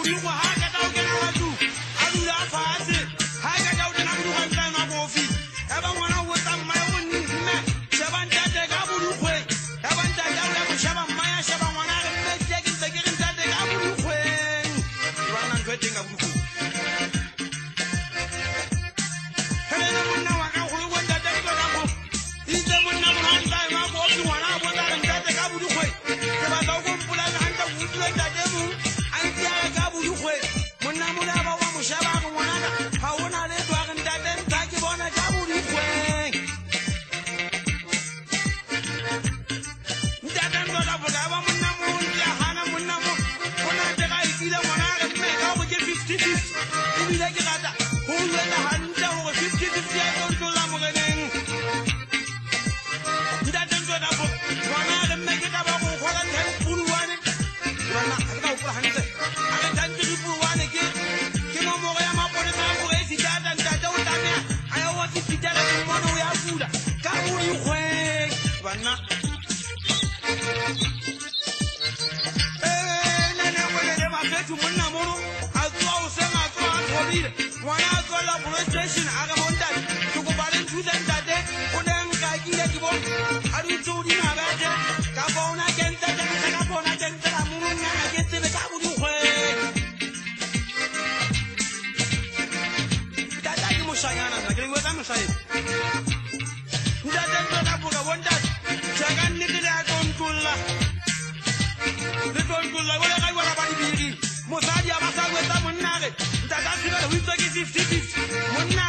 Borikgwe ga a qeta go kena ka tlung a dula fatshe ga a qeta go kena Borikgwe a ntse a enwa kofi ya ba ngwana o botsa mmae o mme sheba ntate ka borikgweng ya ba ntate a boya mo sheba mmae a sheba ngwana a re mme tle ke ntse ke re ntate ka borikgweng banna ntho e teng ka borikgweng. Helele monna wa ka golo ko ntate ke ka go itse monna mongwe a ntse a enwa kofi ngwana a botsa re ntate ka borikgweng ke batla o ko mpolelle gantle go utlwile ntate mong a ntse a re ka borikgweng monna mole a ba wa mo sheba a re ngwanaka ga o na letho a re ntate ntsha ke bona ka borikgweng ntate ntota boka ba monna mong ke a gana monna mo o nate ga ekile ngwana a re mme ka gore ke 50-50 ebile ke rata go utlwetsa gantle gore 50-50 ya tlo ntlolla moreneng ntate ntota bo ngwana a re mme ke taba go kgola ten puluwane banna ga ke ka gopola gantle a re ten three puluwane ke ke nomoro ya mapolesa a moresi tata ntate o tlameya a ya wa sefitela ke mmone o ya kula ka bodikgweng banna. Ee, nene welele bafethu monna mono a tsoa hoseng a tsoa a thobile ngwana a tswella police station a re bontate ke kopa le nthuse ntate o ne nkakile ke bone a dutse hodima bethe kapa o na kentse kentshe kapa o na kentse ka mononyana ke tsebe ka bodikgweng ntate a ke moshanyana nna ke le bua ka moshanyana ntate ntona boka bontate jaaka nnete le a tlontlolla le tlontlolla bole ga iwala ba dibiri mosadi a ba sa wetsa monna re ntate a thibele go itswe ke 50-50 monna.